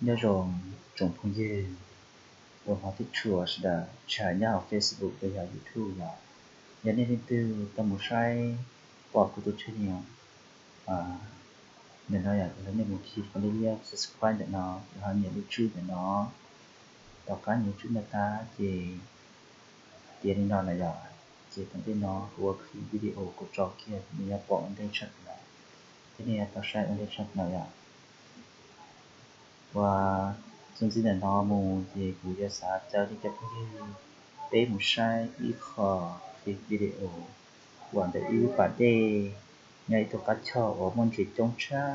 Nyob zoo tsoom phooj ywg uas hmov thiab tshua sawv daws, tsis hais nyob hauv Facebook los yog YouTube los, yog nej leej twg tau mus saib pom kuv tus channel ntawm no yom, los nej mus khi qhov liab liab subscribe ntawm no, los ho nias lub tswb ntawm no. Tom qab nias lub tswb no tag ces tiav li no lawm yom, ces tom ntej no kuv ua clip video kuv tso kiag nej yuav pom ua ntej tshaj no, thiab nej yuav tau saib ua ntej tshaj no yom. Uas txuas ntxiv ntawm no mus ces kuv yuav xav caw nej cov phooj ywg peb mus saib ib qho clip video uas ntawm ib lub pas dej nyob ib tug qab choj uas muaj ntses coob tshaj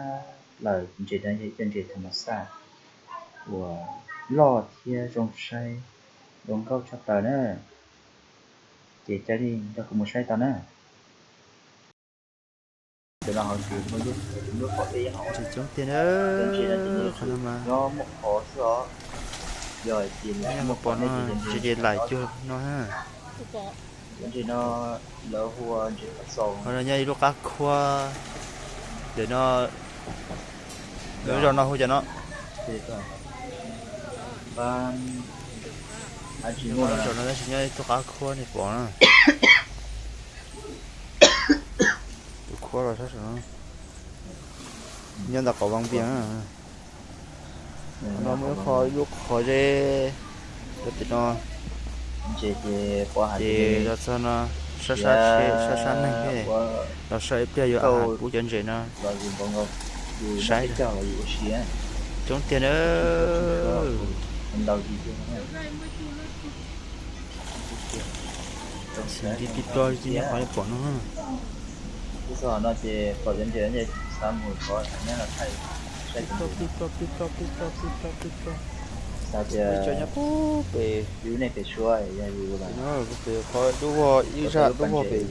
plaws. Ntses no yog ib co ntses tham mas xaj uas loj thiab zoo saib, zoo nkauj tshaj plaws na. Ces caw nej nrog kuv mus saib tau na. Ntses coob tiag na, qhov no mas. Nyob pom no ntses ces laim cuag no na. Qhov no nyob ib lub qab khuab, ntawm no, lub zos no hu cas no? Lub zos no tab sis nyob ib tug qab khuab nej pom na. Tus khuab los sab saum no, nyob ntawm qhov Vaj Vias na. Qhov no muaj ib qho lub qhov zeb rau tim no, ces los txog no sab sab neeg thiab, los saib ib pliag yuav pub cov ntses no saib. Coob tiag na. Xim tib tib rog tib nyob qhov nej pom no. Peb tso nyob puag pem, pem qhov dub vog ib zaj dub vog pem,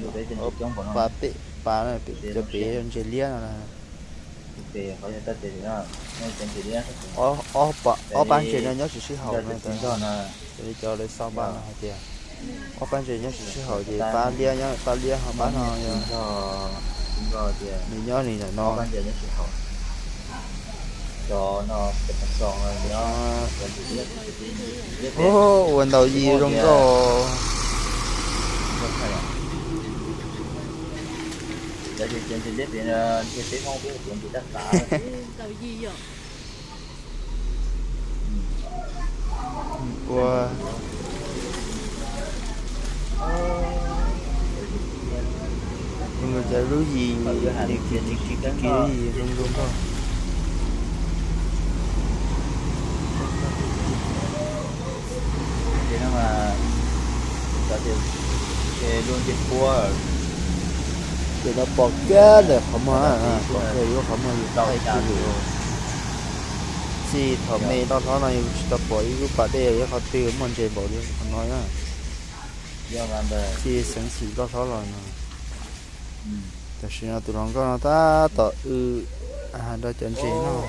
pas pem pas pem cov pem ntses liab no. Ob pab ntses no nyob tsis sib haum no. Raws li cov lawv xa npaj no hais tias ob pab ntses nyob tsis sib haum ces pab liab nyob pab liab ho pab no yog nws nyob li ntawm no. Ua ntaus yis zoo nkauj. Ua cov lub yis, yis zoo zoo nkauj. Ces no pom kiag ntawm qhov muag, pom kiag yus lub qhov muag yus thaij kiag yus. Txij thaum me loj hlob no yus tsis tau pom ib lub pas dej ib qhov twg muaj ntses npaum li qhov no na. Txij xeev xwm loj hlob los no. Tam sim no tus hluas nkauj no tab tom wb nrog cov ntses noj.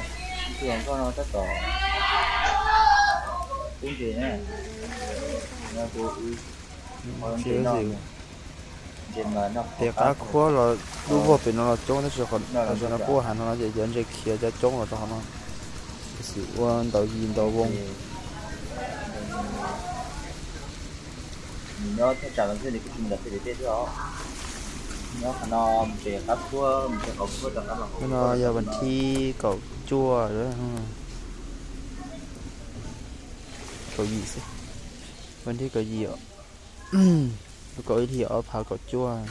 Pem qab khuab los dub vog pem no los coob tab sis tam sim no kuj hav no no ces cov ntses khiav cov coob los rau qhov no. Tam sim ua ntaus yis ntaus voo. Nyob thaj tsam no xwb nws kuj tsis mus nram pem tej xwb os. Nyob qhov no mus pem qab khuab mus pem qhov khuab rov qab los hauv. No yog vas thib kaum cuaj, kaum yim xwb, vas thib kaum yim, kaum ib hlis ob phav kaum cuaj.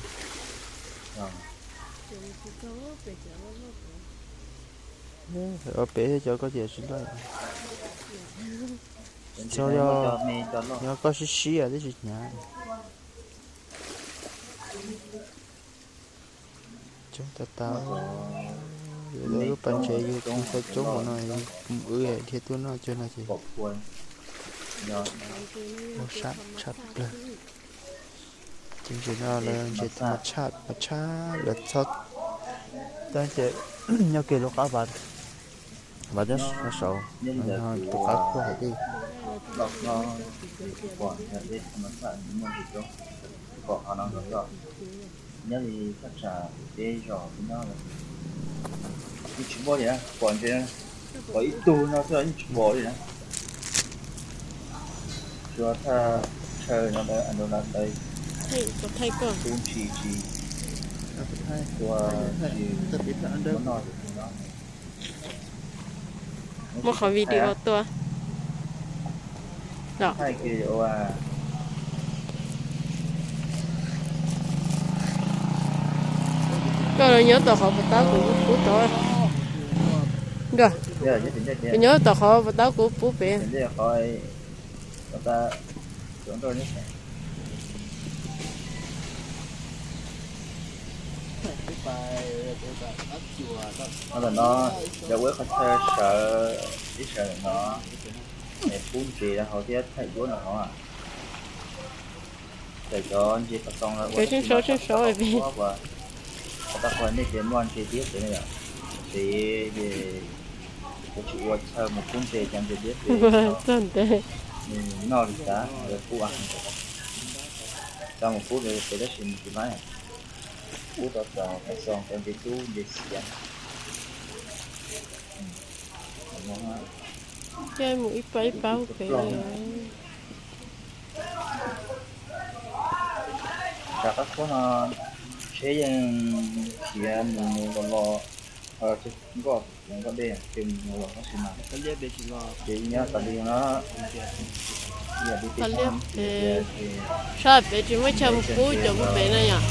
Ob peb cov koj ces tsis loj. Txog yog, yog koj sib sib tib si hnyav. Coob tas tas. Lub pas ntses yus tau coob ua no, wb dhia tuaj noj cuag no ces ua sab tshaj plawg. Ces ntses no lawv ntses mas tshaj mas tshaj lawv txhob tab ces nyob kiag lub qab vas, vas nyob saud, tus qab khuab hauv dej. Nyob li thaj tsam peb zos peb nyob, yeej tsis muaj li pom ntses. Qhov ib tug no xwb yeej tsis pom li na. Tsuas thaj chaw no ntawd Andorra ntawd, tub ntsis tsis tua, tsis muab noj. Muab qhov video tua. Thaij kiag ua. Koj los nyob tom qhov puas tab kuv pub rov. Nrog, kuv nyob tom qhov puas tab kuv pub pem. Tam no yog ua ib qho chaw sawv, ib sawv ntawm no, es pub ntses rau hauv thiab thaij duab rau hauv. Txawm cov ntses tau tau ua tseem sau tseem sau ua, tau qhov nej tias muaj ntses diab pem no yom, ntses ces kuv tsis ua chaw mus pub ntses cov ntses diab pem. Txog ntev, nws noj li cas lawv pub, tau mus pub pem tab sis nws tsis laib. Pub rau tom tau tau cov ntses dub ntses xiav. Thiab mus ib pab ib pab pem. Tsam qab qhuab no tsheb yeej khiav mus mus los los, nkoj nkoj dej ces mus los tab sis mas ces nyob tas li no. Sab pem tsis muaj chaw mus pub cov pub pem no yom?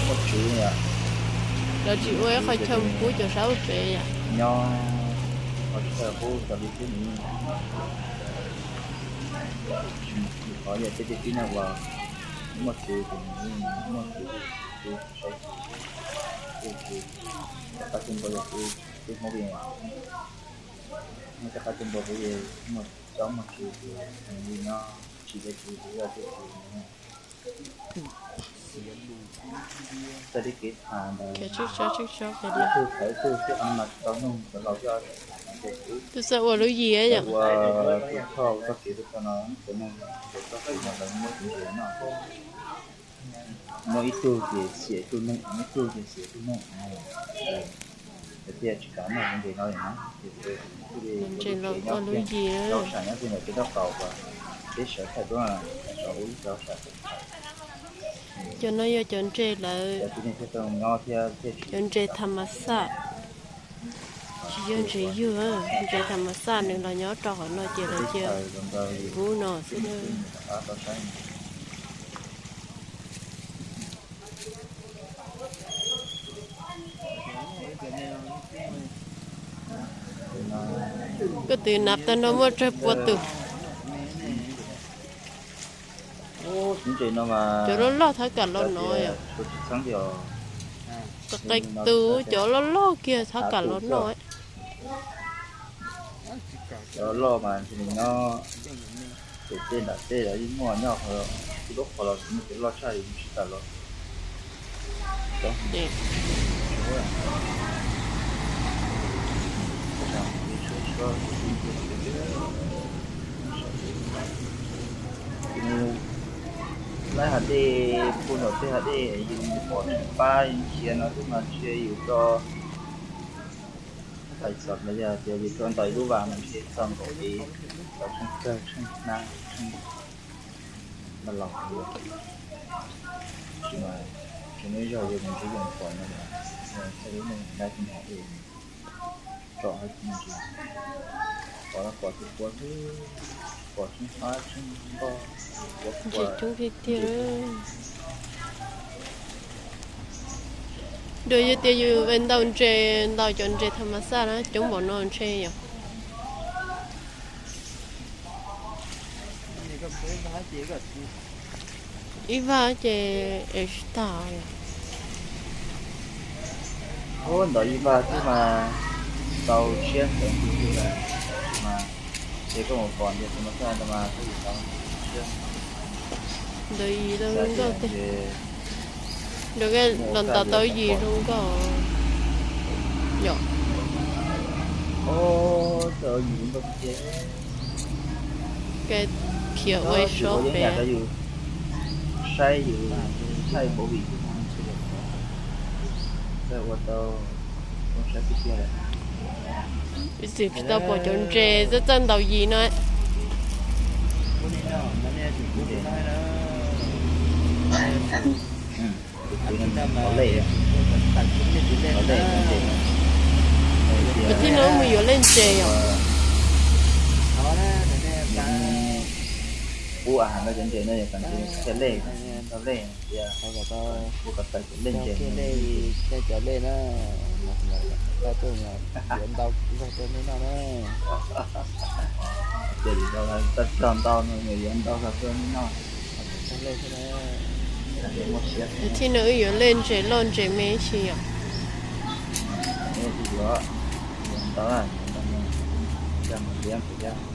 Muaj tswv yom. Lawv tsis ua ib qho chaw mus pub cov sab pem yom? Nyob qhov chaw pub tas li xwb. Qhov yog tej tij tib neeg uas muaj tswv ces nws muaj tswv, tswv saib, tswv, tswv qab tswv npau yog tswv Hmoob li, muaj tej qab tswv npau kuv muaj tsob muaj tswv, nws li nyob tsis deb tswv kuv yog tej tswv. Txawj li kev tham ntawd, ib tug tham ib tug xwb mas tsis tau nug cov laus coj. Tus xav ua lub yim yom, ua tus choj ua txoj kev rau tau no, cov neeg ua txoj kev no lawv muab tus ntses no, muab ib tug ces xiam ib tug neeg, muab ib tug ces xiam ib tug neeg. Lawv thiaj tsis kam noj tus ntses no li na. Ntses los ua lub yim, rau sam nyob tej ntawm peb toj qaum uas peb sawv thaij duab, sawv ub sawv sam. Cov no yog cov ntses lawv, cov ntses tham mas xaj, tsis yog ntses yug, ntses tham mas xaj nws los nyob rau qhov no ces lawv cia pub no xwb na. Koj twv nab tag no muaj tsawg pua twg? Cov loj loj thab kam los no yom? Qee tus cov loj loj kiag thab kam los no. Cov loj mas nws nyob pem tej nram tej los yeej muaj, nyob qhov lub qhov los muaj cov loj tshaj li tsis kam los. Laib hav dej, pug nram tej hav dej yus pom tsis pab khiav no xwb mas ntshe yus tso, hais txog los yog tias yus tso ntaus ib lub vas mas ntshe txog nkaus kev, tau tsheej kawg tsheej hnab tsheej npaj los. Tsis mas tsis muaj ib zaug yus mus ntsib yus pom no, txhaj lub neej laib tsis nrog es tsom hab ntsis, pom pom tus pua xwb, pom tsheej fab tsheej nkoj, pua pua. Ntses coob tiag tiag. Dua yog tias yus ntaus ntses, ntaus cov ntses tham mas xaj na coob npaum no ntshe yom. Ib vaj ces es tsis tag. Ub, ntawd ib vaj xwb mas tau siab ntawd xwb mas, ces koj mus pom ntiag tus no xwb mas koj yim tau siab. Ntawd yim tau zoo nkauj tiag. Ntawd los ntaus tau yim zoo nkauj yom. Ub, tau yim zoo nkauj tiag. Kev khiav ua ib sob pem. Saib yus thaij npaum vim, ua tau zoo saib tiag tiag lawm. Ib txwm tsis tau pom cov ntses txawj txawj ntaus yim no. Tus kwv no mus yuav lej, tus kwv no mus yuav lej ntses yom. Pub a has rau cov ntses no yog kom ntses thiaj lej, ntau lej tias pub kom tawm cov lej ntses, cov lej na, yuav ntau zog rau nej noj na. Ces tau txog ntau no yuav ntau zog rau nej noj. Tij no wb yuav lej ntses loj ntses me ib si yom. Yuav, yuav ntau, yuav ntau, coj mus liab kuv thiab.